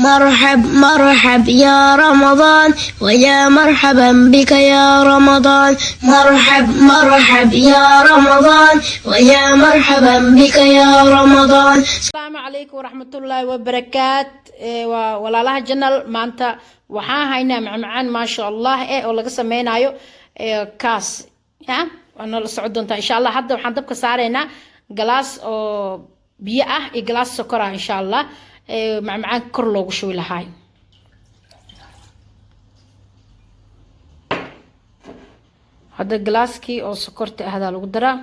مرحب مرحب يا رمضان، ويا مرحبا بك يا رمضان. مرحب مرحب يا رمضان، ويا مرحبا بك يا رمضان. Asalaamu calaykum waraxmatullaahi wabarakaat. Waa walaalaha channel. Maanta waxaan haynaa macmacaan, maasha Allah, oo laga sameynayo kaas ya waa noola socon doontaa, insha Allah. Hadda waxaan dabka saaraynaa galaas oo biyo ah iyo galaas sokor ah, insha Allah, macmacaanka kor loogu shubi lahaay. Hadda galaaskii oo sokorta ahdaa lagu daraa,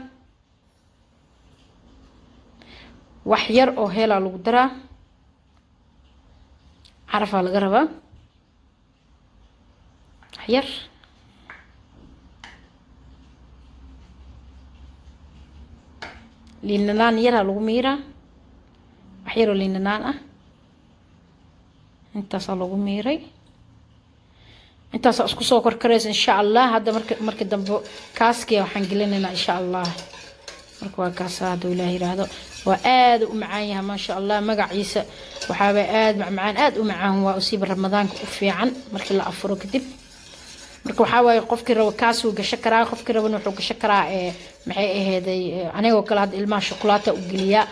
wax yar oo heelaa lagu daraa, carafaa laga rabaa wax yar. Liin dhanaan yaraa lagu miiraa, wax yaroo liin dhanaan ah intaasaa lagu miiray, intaasaa isku soo korkaraysa, insha Allah. Hadda marka dambe kaaskiya waxaan gelinaynaa, insha Allah. Marka waa kaasa, hadduu Ilaah yiraahdo, waa aada u macaan yahay, maasha Allah. Magaciisa waxaaba aada macmacaan, aada u macaan waa, usiiba Ramadaanka u fiican markii la afuro kadib. Marka waxaa waaye, qofkii rabo kaasuu gasho karaa, qofkii rabana wuxuu gasho karaa maxay aheeday, anigoo kale hadda ilmaha shukulaato u geliyaa,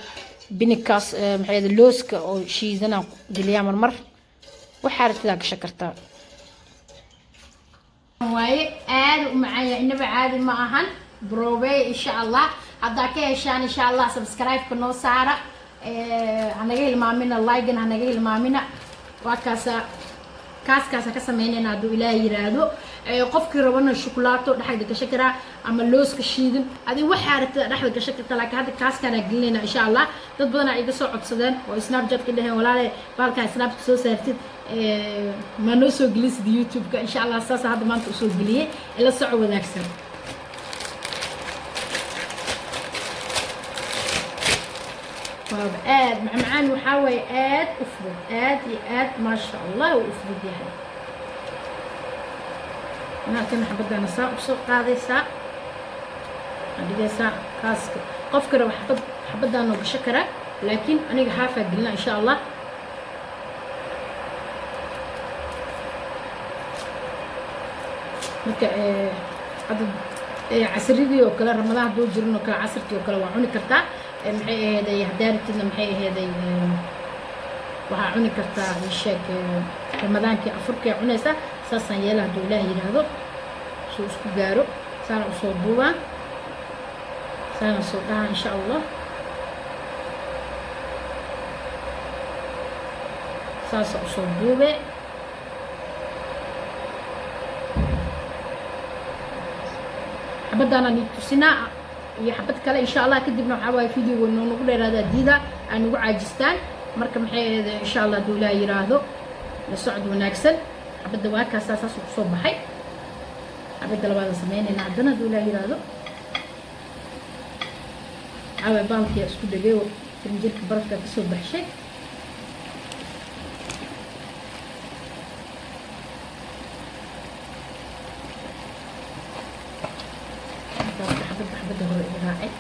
binikaas, maxay aheeday, looska oo shiidana geliyaa marmar. Waxaa rabtidaa gasho kartaa waaye. Aada u macaan yahay, inaba caadi ma ahan. Broobey, insha Allah. Haddaa ka heshaan, insha Allah, subscribe-ka noo saara, hanaga hilmaamina, like-na hanaga hilmaamina. Waa kaasa, kaaskaasa ka sameynayna, hadduu Ilaahay yiraahdo. Qofkii rabana shukulaato dhexda gashan karaa ama looska shiidan, adi waxaa rabtida dhexda gashan karta, laakiin hadda kaaskaanaa gelinayna, insha Allah. Dad badanaa iga soo codsadeen oo Snapchat-ka dheheen: "Walaale, baalkaa Snapka soo saartid, ma noo soo gelisid YouTube-ka?" Insha Allah, saasa hadda maanta usoo geliyey. Ila soco wadaagsan waaba aad macmacaan. Waxaa waaye aad u fudud, aad iyo aad, maasha Allah, uu u fudud yahay. Halkan xabadana saa usoo qaadaysaa, waxaad dhigaysaa kaaska. Qofka raba xabad xabadaanoo gasho karaa, laakiin aniga haafaa gelina, insha Allah. Marka hadda casridii oo kale, Ramadaan hadduu jirin oo kale, casirkii oo kale waa cuni kartaa. Maxay aheeday, haddaa rabtidna, maxay aheeday, waxaa cuni kartaa, sheeg, Ramadaankii afurkay cunaysaa. Saasaan yeela, hadduu Ilaah yidhaahdo, suu isku gaaro. Saana usoo duubaa, saana soo dhahaa, insha Allah. Saasa usoo duube. Xabadaana ni tusinaa iyo xabad kale, insha Allah. Kadibna waxaa waaye videoga noo nagu dheeraada, diida aa nagu caajistaan. Marka maxay ahayd, insha Allah, hadduu Ilaah yiraahdo, la socod wanaagsan. Xabadda waa kaasaa, saasuu kusoo baxay. Xabadda labaada sameynayna haddana, hadduu Ilaah yiraahdo. Waxaa waaye baalkiyaa isku dhegay oo firinjeerka barafka kasoo baxshay. Xabadda xabadda hore i raacay.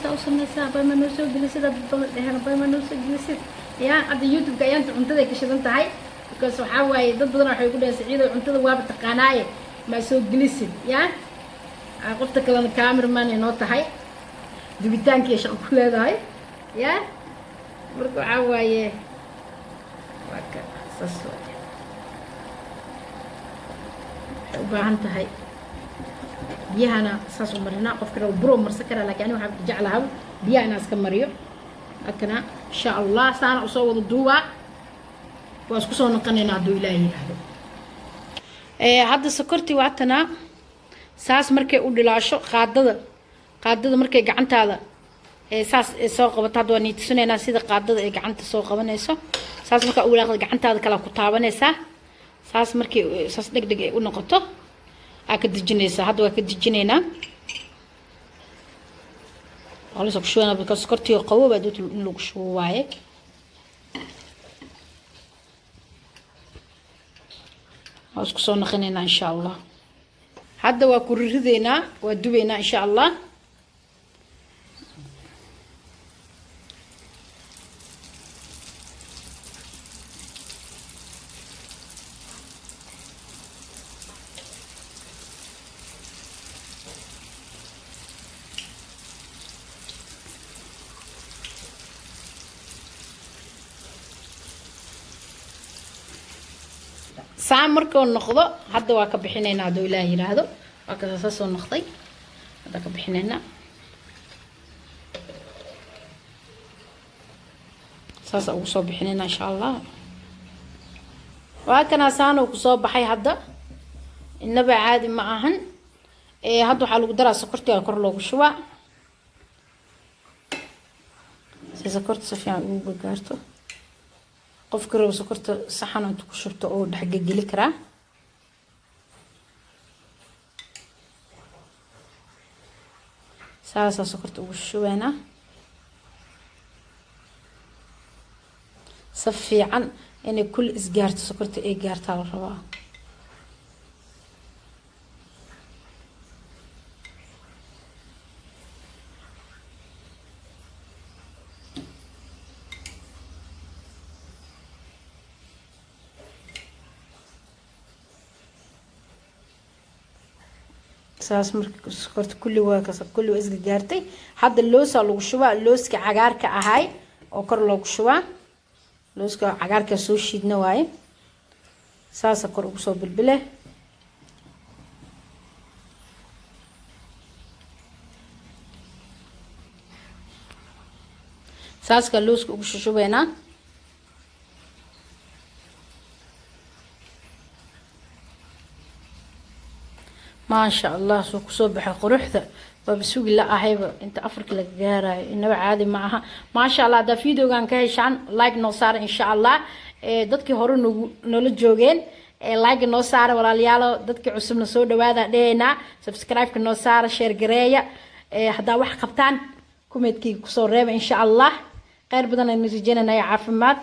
Saa u sameysaa, bay ma noo soo gelisid? Dad badan dheheen: "Bay ma noo soo gelisid?" Ya hadda YouTube-ka ayaanta cuntaday ka shidan tahay, because waxaa waaye dad badan waxay ku dheheen: "Siciidow, cuntada waaba taqaanaaye, maa soo gelisid?" Ya qofta kalena cameraman ay noo tahay, dubitaankii shaqo ku leedahay. Ya marka waxaa waaye, waa ka saas waaye. Waxay u baahan tahay biyahana saas u marinaa. Qofka rabo buro marsan karaa, laakiin aniga waxaan jeclahay biyaha inaan iska mariyo. Halkana, insha Allah, saana usoo wada duubaa, waa isku soo noqonaynaa, hadduu Ilaah yiraahdo. Hadda sokortii waatanaa. Saas markay u dhilaasho, qaadada markay gacantaada saas soo qabato, hadda waa nii tusinaynaa sida qaadada ay gacanta soo qabanayso. Saas markaa u walaaqda, gacantaada kala ku taabanaysaa. Saas markay saas dhegdheg ay u noqoto, aa ka dejinaysaa. Hadda waa ka dejinaynaa, waa lasoo ku shubanaa, because sokortii oo qabow baa doonta in lagu shubo waaye. Waa isku soo naqinaynaa, insha Allah. Hadda waa ku rirideynaa, waa dubaynaa, insha Allah. Saa markuu noqdo hadda waa ka bixinaynaa, hadduu Ilaah yiraahdo. Waa kasa, saasoo noqday, hadda ka bixinaynaa. Saasa ugu soo bixinaynaa, insha Allah. Waa kanaa, saanuu kusoo baxay hadda, inaba caadi ma ahan. Hadda waxaa lagu daraa sokortiga, kor loogu shubaa si sokorta si fiican ugu gagaarto. Qofka rabo sokorta saxan intu ku shubto oo dhexgegeli karaa. Saasaa sokorta ugu shubeynaa si fiican inay kulli isgaarto, sokorta ay gaartaa la rabaa. Saas marka sokorta kulli waa kas, kulli waa isga gaartay. Hadda loosaa lagu shubaa, looska cagaarka ahay oo kor loogu shubaa. Looska cagaarka soo shiidna waaye, saasa kor ugu soo bilbile. Saaska looska ugu shushubeynaa. Maasha Allah, soo kusoo baxay quruxda, waaba sugi la ahayba inta afarka laga gaarayo. Inaba caadi ma aha. Maasha Allah, haddaa videogan ka heshaan, like noo saara, insha Allah. Dadkii hore nagu noola joogeen, like noo saara, walaalayaalo. Dadkii cusubna soo dhawaada dheheynaa, subscribe-ka noo saara, share gareeya. Haddaa wax qabtaan, comment-kayga kusoo reeba, insha Allah. Kheyr badan aynu rajeynanaya, caafimaad.